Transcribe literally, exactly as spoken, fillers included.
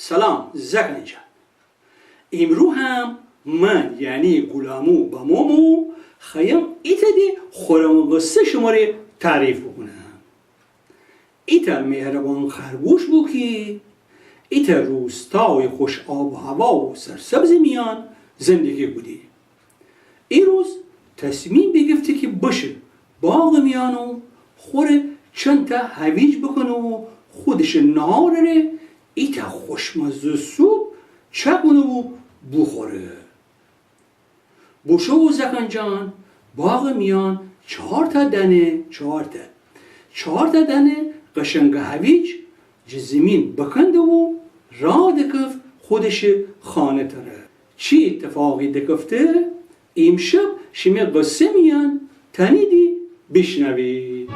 سلام زأکأن جان. ایمرو هم من، یعنی گول‌آمو بمومو، خوأیم ایتأ ده خورم قصه شمره تعریف بوکونم. ایتأ مهربان خرگوش بو کی ایتأ روستای خوش آب و هوا و سرسبز میأن زندگی کودی. ایروز تصمیم بیگیفته کی بشه باغٚ میأن و خوره چندتأ هویج بکنه و خودشٚ نهارٚ ره ایتأ خوشمزه سوپ چأکونه و بوخوره. بوشو زأکأن جان باغٚ میأن چارتأ دأنه، چارتأ، چارتأ دأنه قشنگٚ هویج جٚه زیمین بکنده و راه دکفت خودشٚ خانه تره. چی ایتفاقی دکفته؟ ایمشب شیمه قصه میأن تأنیدی بیشنوید.